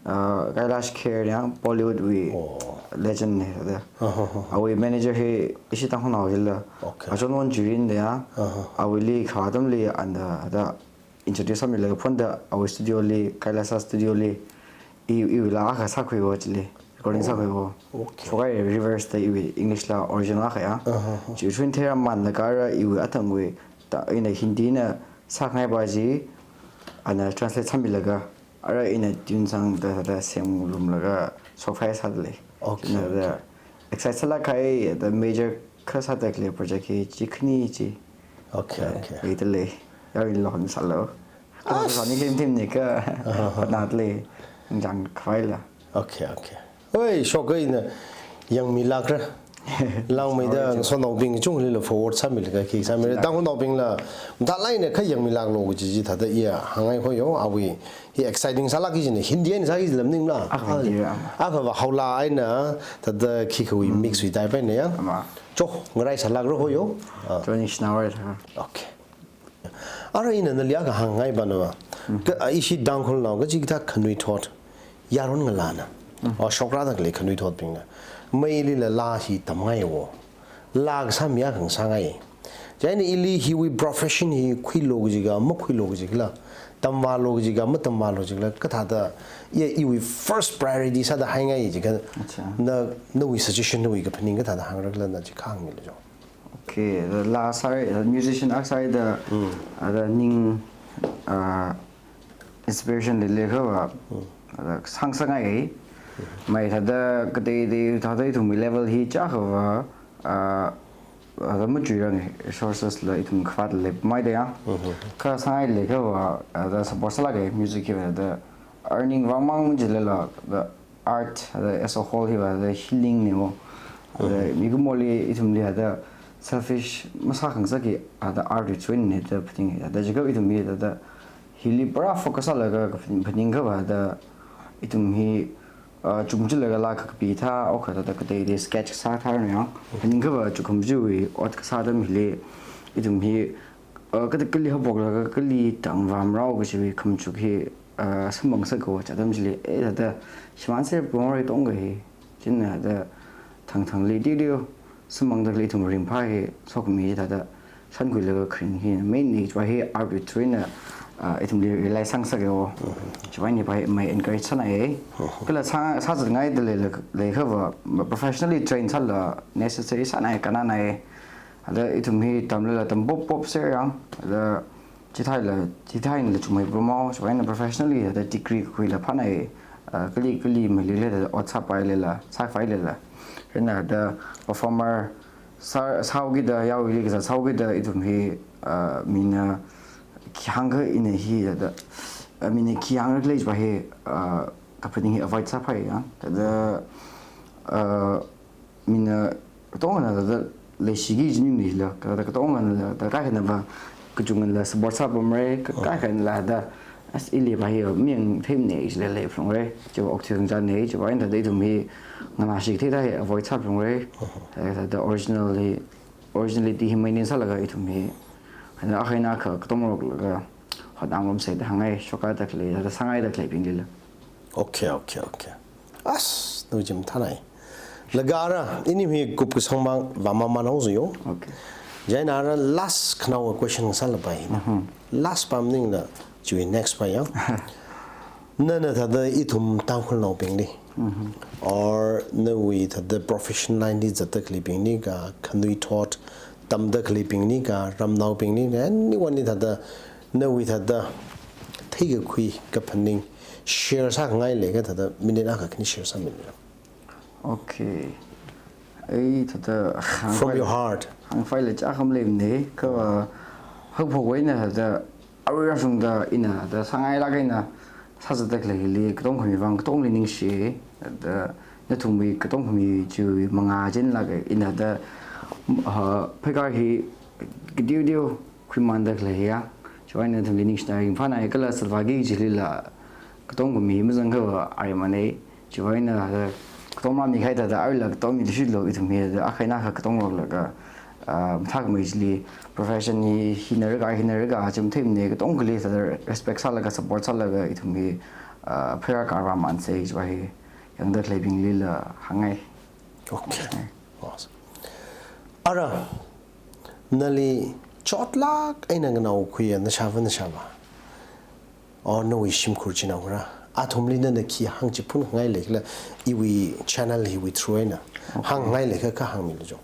ah, Kailash Kher ya, Bollywood wui, oh, legend ne da. Aha, aha. Awui manager hi ishi Tangkhulnao jila. Okay. Achonwon Jurin da ya. Aha. Awuili kha atamli anda da introduce sāmilaga phone da awui studio li, Kailasa studio li, i, iwui laa akha sākhui wo chili. Recording, oh, sākhui wo. Okay. Shokhai reverse da iwui English la original akha ya. Aha, aha. Chi tune theiram manlaga ara iwui athangwui, ta, ina Hindi na sāngai va chi, ana translate sāmilaga, ara ina tune sāngda thāda semlumlaga shokfai sāda lei. Okay, chieina thāda okay. Excite sālāk kahai, thāda major kha sāda khalei project hi chi khani chi. Okay, okay. Leida lei. Yaruili hon sālu. Kathā sāni themthemna kha, aha, hotnada lei. Ningchāng khavaila. Okay, okay. Oi, shoka ina yangmilākra. Langmeida, sorry, ngasonaobing chunglila forward sāmilaga khi sāmira. Tangkhulnaobingla, mathālāk eina kha yangmilāklu kaji chi thāda iya hāngngai hoyo, awui hi exciting sālāk kajina, Hindi eina sāki jilam ningla. Akhava Hindi ra. Akhava haola eina, thāda khikhawui mix wui type eina ya. Ama. Cho, ngarai sālākra hoyo. Ah. Cho ningshinaowai tha. Okay. Ara ina nali akha hāngngai banava. Mm. Kha, a, ishi Tangkhulnao kachikathā khanuithot yaron ngalāna. Mm. O shokrāda khalei khanuithotbingna. Meilila laa hi tamngaiwo. Laa kasā mi akha ngasāngai. Chieina ili hiwui profession hi khuilu kaji ka, makhuilu kaji kala. Tamvālu kaji ka, matamvālu kaji kala. Kathāda, iya iwui first priority sāda haingai ji ka. Acha. Na, nawui suggestion nawui kaphaning kathāda hāngra kala na chi kha hāngmilu cho. Okay, thāda laa sāi, thāda musician akha sāida, mm, thāda ning, ah, inspiration leilei khava, mm, thāda sāngasakngai. Mm. Mai thāda kateitei thāda ithumwui level hi chākhava, ah, thāda machuirange, resources la ithum khavāt leipamhaida ya. Mm-hmm. Kha sāngailei khava, thāda support sālāke, music hiva thāda earning vāngmang jilala, thāda art, thāda as a whole hiva thāda healing newo. Thāda, mhm, mikumoli ithumli thāda selfish masākhangasakki, thāda art wui through eina thāda phaning, thāda jiakha ithum hi thāda hili pura focus sālaga kaphaning, phaning khava thāda ithum hi, ah, chukumchilaga laa kakapi thā, okha thāda kateitei sketch sātharan ya. Phaning khava chukumchiwui ot kasā atam hili ithum hi, ah, kateokali haophoklaga kali tangvāmarao kajiwui khamachuk hi, ah, samphang sāko chi atam chili, eh, thāda shimānserpamra katonga hi. Chieina thāda thangthangli diu diu samphangda khalei ithum ringphā hi sokhami thāda shānkhuilaga kharing hi main ni chiva hi art wui through eina, ah, ithumli realize sāngasakko. Chiva hi pa hi mai encourage sānai. Kala sā, sāzatngaida leila, lei khava, professionally train sāla necessary sānai, kannanai. Thāda ithum hi tamlala tam pop pop ser yang, thāda chithāla, chithāla chungmei promo, chiva eina professionally thāda degree kakhuila phānai, ah, kali kali malila thāda ot sāpailala, sāpailala. Chieina thāda performer sā, sāhaokida, yaruili kazā sāhaokida, ithum hi, ah, mina khi hāngkha ina hi thāda, ah, mina khi hāngra khalei chiva hi, ah, kaphaning hi avoid sāpai ya. Thāda, ah, mina katongana thāda leishiki jining nila, kathāda katonganala, thāda kaikhanava, kachungana support sāpamra, ka-, oh, kaikhanala thāda, as ili pa hi, miyang themne, ishi leilei phalungra, chiva okthui khanganei, chiva eina thāda ithum hi, nganāshi kathei thāda hi avoid sāphalungra, oh, thāda, thāda originally, originality hi maintain sālaga ithum hi, thāda akha eina akha katongaroklaga, hotnāngarumsa da hāngngai, shokrāda khalei, thāda sāngaida khaleibinglila. Okay, okay, okay. As, nawui chi mathānai. Laga ara, ini hi kupkasang mang vāmamānhaosa yo. Okay. Chieina ara last khanao question sālapai. Mhm. Last pa maningla, chiwui next pa ya. Nana thāda ithum Tangkhulnaobingli, mhm, or nawui thāda profession line li zatda khaleibingli ka, khanuithot tamda khaleibingli ka, ramnaobingli ka, anyone li thāda, nawui thāda theikakhui kaphaning share sākhangai leikha thāda minute akha khani share sāmilu. Okay. Ei thāda from your heart. Hāngfaila chākham leimane, kha, haophok eina thāda, arui rāshungda ina thāda sāngailāk eina sāzatda khaleili, katongkhami vang katongli ningshi, thāda nathumwui katongkhami chiwui mangā chānlāk eina thāda, ah, pheikar hi kadiu diu khuimānda khalei ya. Chiwui eina nathumli ningshina ringphānai kala salvāki chilila katongkhami mazang khava arimane. Chiwui eina thāda katonga mikahai thāda aruila katongmi lishitlu ithum hi thāda akha eina akha katongaroklaga, ah, mathākhamei chili profession hi hina rāka, hina rāka, chi matheimane, katongkhali thāda respect sālaga support sālaga ithum hi, ah, pheikar vāmānsa chiva hi yangda khaleibinglila hāngngai. Okay. Awesome. Ara, nali chotlāk eina nganaokhuiya nashāva nashāvā, or nawui shimkhur chinaongarā, athumli nana khi hāngchiphun khangai leikhala, iwui channel hiwui through eina, okay, hāngngai leikha kha hāngmilu cho.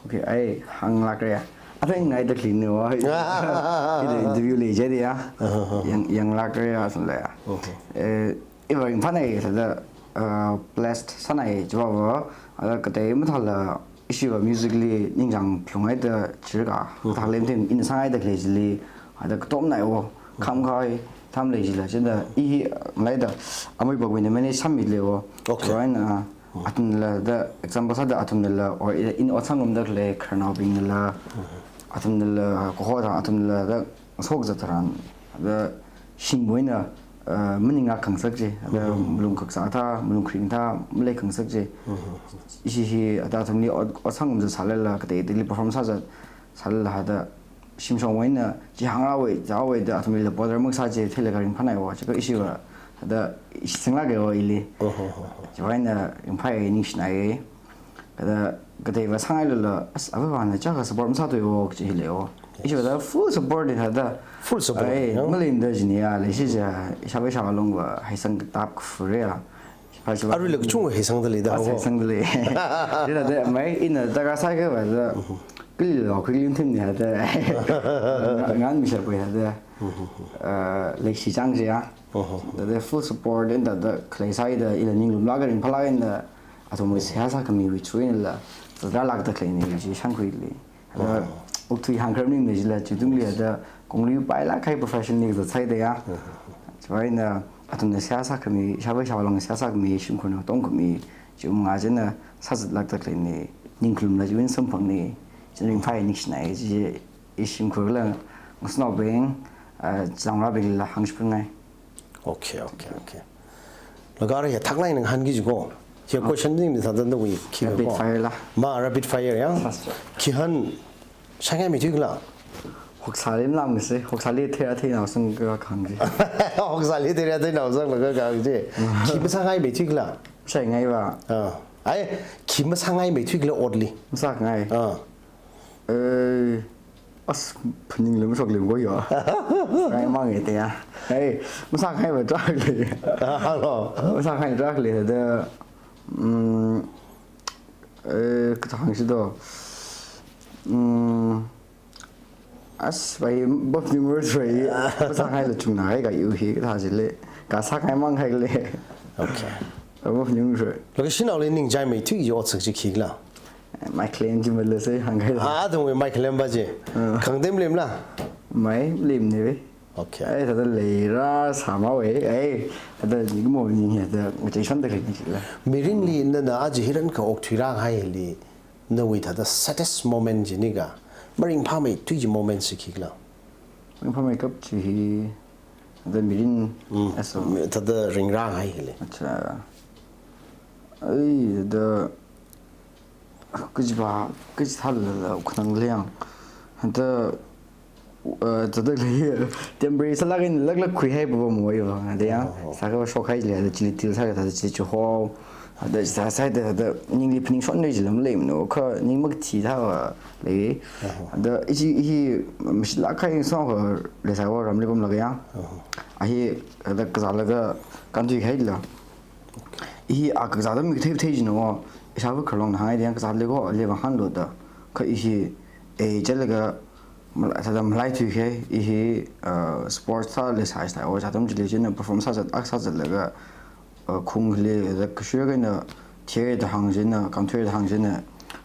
Okay, ai hānglākra ya. Athang ngai da clean ni wa. Ida interview lei jida ya. Yang, yang lak ya sun lei ya. Eh, iva ringphānai thāda, uh, blessed sānai chiva va, ada katei mathāla ishiva musically ningchāng phlung ai da chirka, thāklem them in sāngai da khalei chili, ada katom nai wo, kham khai, tham lei chila, chida, i, lai da, amui bagwui na manage sāmi lei wo. Okay. Chiva eina, athumla da, example sāda athumla, or in ot sāngrum da khalei, khararnaobingla, athumla, kaho da, athumla da, sok zat tharan, ada shingwui na, uh, maning a khangasak chi, ada malung khaksa tha, malung kharing tha, malei khangasak chi. Ishi hi, ada athumli ot, ot sāngrum zat sālala, katei teili perform sā zat sālala, ada shimshongwui na, chi hāngra wui, za wui da athumlila bother maksā chi, theila ka ringphānai wo, chika ishiva, ada ishi singlak wo ili. Chiva eina ringphāi ningshinai. Kada, kateiva sāngailala, as, avāvana chaka support masāthui wo, kachi hi lei wo. Ishiva da full support di thāda. Full support, ai, no? Malim da jini ya, leishi ja, ishāvā ishāvā longva, haisang katap kafure ya. Shiva, shiva. Aruila kachung haisang da lei da, as, wo. Haisang da lei. Jida da, mai, ina da ka sai ka va da. Kali lo, kali lim thim ni ha da. Ngan mi shapoi ha da. Uh, leishi chang ja. Da da full support, and da da khalei sai da, ila ninglum lak ringphālak eina, athumwui seihā sākhamiwui chu einala, zatlak da khalei ni, chi shangkhuili. Ada, okthui hāngkharam ning da chila, chitungli ada, kongli pailak khai profession ni zat sai da ya. Chiva eina, athumna seihā sākhami, ishāvā ishāvā long seihā sākhami, shimkhurna tongkhami, chi um nga china, sāzatlak da khalei ni, ningkhulumla chiwui na samphang ni, chi ringphāi ningshinai, chi, i shimkhurla, ngasnaobing, uh, changrabingla hāngshaphangai. Okay, okay, okay. Laga ara ya thaklāk eina ngahānki jiko. Hiya question ni ni thāda nawui khi rapid ko. Fire la. Ma rapid fire ya. Faster. Khi han sāngai meithui khala. Hoksāli malam se, hoksāli thera thei nao sang ka khang ji. Hoksāli thera thei nao sang laga khang ji. Khi masāngai meithui khala. Sāngai va. Ah. Ai, khi masāngai meithui khala otli. Masāngai. Ah. Eh, as phaning lem sok lem ko yo. Ngai mang e te ya. Ai, masāngai va trak le. Hello. Masāngai trak le da. Mm, eh, kathang si do. Mm, as vai bop ni mur vai. Masāngai la chungna hai ka yu hi ka ji le. Ka sāngai mang hai le. Okay. Bop ni mur. Laga shanaoli ningchai meithui ji otsak ji khi khala. Mai khalem ji mala sai hāngai. Ah, athumwui mai khalem va ji. Ah. Khangdem lemla? Mai lemne ve. Okay. Ai, thāda leira sāmao e. Ai, thāda ni mo ni ya da, mo chai san da khalei ni la. Mirinli nana aja hiran ka okthui rāngai hili, nawui thāda saddest moment ji ni ka, maringphāmeithui ji moment si khi khala. Maringphāmeikap ji hi, thāda mirin, mm, aso. Mi-, thāda ring rāngai hili. Acha. Ai, thāda, kaji va, kaji thālala, khanang liang. Thāda, uh, thāda lei, temporary sālak eina laklak khuihai va mo e va, thāda ya. Oh. Sākha va shokhai le, thāda chili til sākha, thāda chili chuho. Thāda sā sāda, thāda ningli phaning shon le jilam lei mano, kha ning makathi thā va lei. Oh. Thāda ishi, ishi, mashilak khai song kha le sā va ramli pamlaga ya. Oh. Ahi, thāda kazālaga kanthui khai la. Hi a kakazā da mi kathei kathei jino, ishāvā khararlongna hāngai da yang kazā le ko, le vang hān lo da. Kha i hi, eh, chalaga, mal-, thāda malaithui khai, i hi, uh, sports thā le sai sai, o chātam chili china perform sāzat, ak sāzatlaga, uh, khung le, da kashuiya kaina, thiya da hāng china, kamthuiya da hāng china,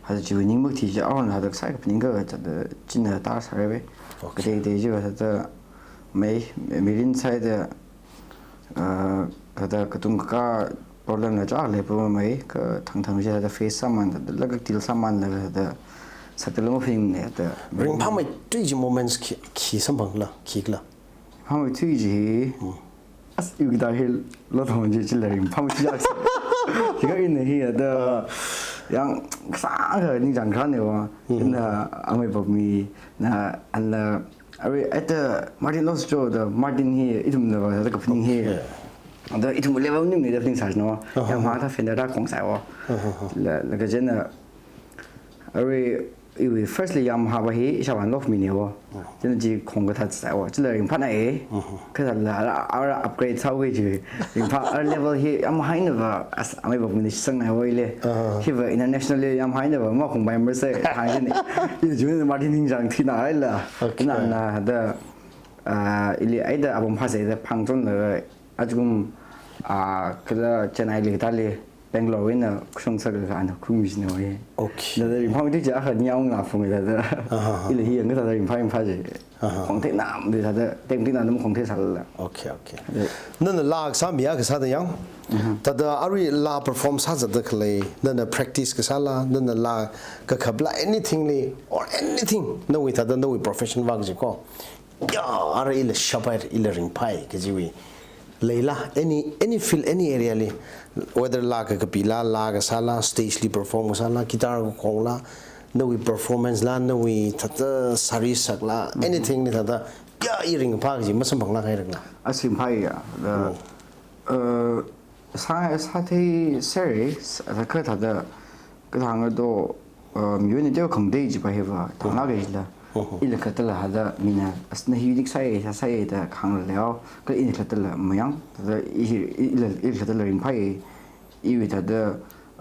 hāda chiwui ning makathi chi, aron hāda sai kaphaning ka, thāda china tar sārai ve. Okay. Kathei kathei chi va thāda, mai, mirin sai da, Ah, thāda katung kaka problem la chālak leipamei, kathang thang chi thāda face sāman, thāda laga til sāman laga thāda sakta lama phim ne thāda. Ringphāmeithui ji moments khi, khi samphang khala, khi khala. Phāmeithui ji hi. Hmm. As yu kita hi lo thong ji chila ringphāmeithui ji. Chika ina hi thāda yang sākha ningchāng kharā ne va. Hmm. Ina amei pami na anla Arui, ata Martin Lawrence Cho da Martin hi, ithumna va, da kaphaning hi. Okay. Da ithum level ning ni da phaning sāsino. Aha. Yang ma ta fender da kong sai wo. Aha. La, laga china. Arui, Iwui firstly Yamaha va hi ishāvāna lofmine wo. Chieina chi khong kathā sāi wo. Chila ringphānai e. Kathāla ara, ara upgrade sāhaowa chi. Ringphā ara level hi Yamaha eina va as amei va muni shangnai wo ile. Hiva international le Yamaha eina va makhongpai marsai hāngchina. Ili chieina Martin Hingjang thina aila. Okay. Ina na da, ah, ili aida apam phāsai da phangchonlaga ajakum, ah, kala Chennai li kathāli Bangalore wui eina kashong sālaga ana khuimishinao ye. Okay. Thāda ringphāmei chi akha niyaung na phung thāda. Aha. Ili hi yang kathāda ringphā ringphā chi. Aha. Khongthei nam de thāda, tengthei nam khongthei sālala. Okay, okay. Nana laa kasā mi akha sāda yang. Thāda arui laa perform sāzatda khalei, nana practice kasāla, nana laa kakhapla anything li, or anything, nawui thāda nawui profession vang chi ko. Ya, ara ila shaphaira, ila ringphai, kajiwui. Leila, any, any field, any area li, whether laa kakapila, laa kasāla, stage li perform kasāla, guitar kakhongla, nawui performance la, nawui thāda sari sakla, anything li thāda, ya, i ringphā kaji masamphangla kairakla. As ringphai ya, the, uh, sā, sāthei sāra, sā, kathāda, kathāda do, uh, miwui eina teo khangatei chi pa hiva, thangla kaila. Ila kathāla hāda mina, as na hi unique sāi, sā, sāi da khangla leo, ka ila kathāla mayang, thāda i, i, ila, ila kathāla ringphai, iwui thāda,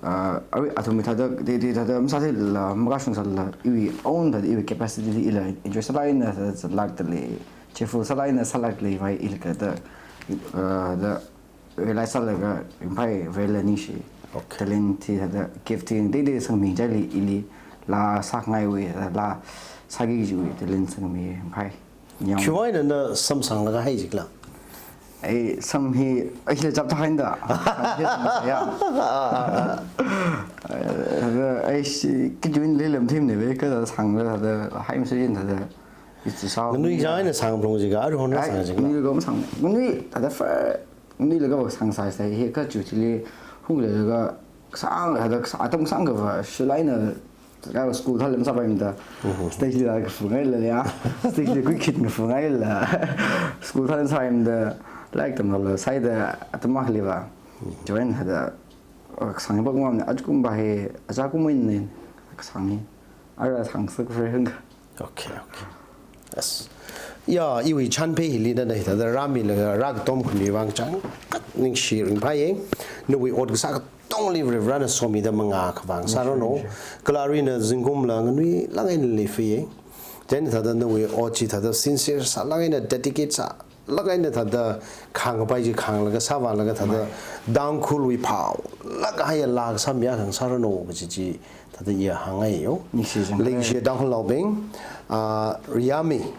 uh, arui athumwui thāda, de, de, thāda, masātheila, makashung sāla, iwui own thāda, iwui capacity ila, enjoy sālaina, thāda, sālakta lei, cheerful sālaina, sālakta lei, vai ila kathā, uh, da, realize sālaga ringphai, very learning shi. Okay. Talent hi thāda gifting, dei dei sangmi chili ili laa sāngaiwui, laa sāki kajiwui talent sangmi ringphai. Yang. Khiwuivang eina na sam sanglaga hai jikla? Ai, sam hi, ai, hila chap ta hainda. Sam hi sam sa ya. Ai, shi, kijuin le lam thim ne ve, kathāda sangla thāda, hai masa jin thāda. It's so. Nganui jang eina sang plong jika, aruihon na ai, sang jika. Nganui gom sang. Nganui, thāda fa, Nganui laga vak sangsai sai, hi kachu chili hung leilaga sang, hada sa-, atam sangkava, shulaina, ka school thāla masāpaimada, stage li kafu ngaila ya, stage li kuikhin kafu ngaila, school thāla sāpaimada, like tamla, saida, atam akhaliva, join hada, uh, sang hi bak mamne, ajakum va hi, ajakum wui eina, sang hi, ara sang sak fre hung. Okay, okay. Yes. Ya, iwui chānphei hili nana hithāda rāmilaga rākatom khami vang changkhat ningshi ringphai ye. Nawui ot kasā katongli Varivarana somida mangā khavang sāranu. Kala aruina zingkumla nganui lāk eina leifa ye. Then thāda nawui ot chi thāda sincere sālāk eina dedicate sā lāk eina thāda khāngpai chi khānglaga sāvālaga thāda Tangkhulwui phālāk kahai laa kasā mi akha ngasāranu kaji chi thāda iya hāngngai yo. Ningshi jang. Leishiya Tangkhul Laubing, ah, Riyami,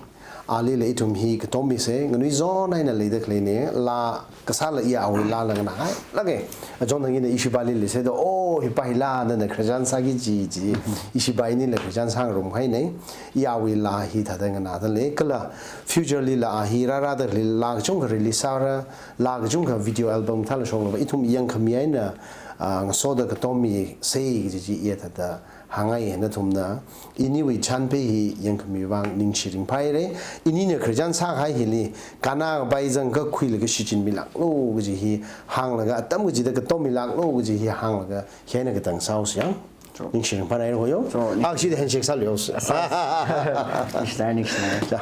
alila ithum hi katom misa, nganui zon eina leida khaleina, laa kasāla iya awui laala nganāhailāka. Achon thang ina ishibaili leisāda, oh, hipa hi laa nana khrajan sāki kaji chi, ishiba inila khrajan sāngarumhaina. Iya awui laa hi thāda nganāda lei, kala future lila a hi rārāda khalei laa kachungkha release sāra, laa kachungkha video album thāla shokla va ithum yangkhami eina, ah, ngasoda katom misa kaji chi iya thāda hāngngai nathumna. Iniwui chānphei hi yangkhami vang ningshi ringphai re. Inina khrajan sākahai hili, kannā kapai zang kakhuilaga shichinmilāklu kaji hi hānglaga atam kachida katom milāklu kaji hi hānglaga hi eina katang sāhaosa yang. Cho. Ningshi ringphānai ro yo. Cho, ning- Akshida handshake sālu yo. Ningshi, ningshi. Ya.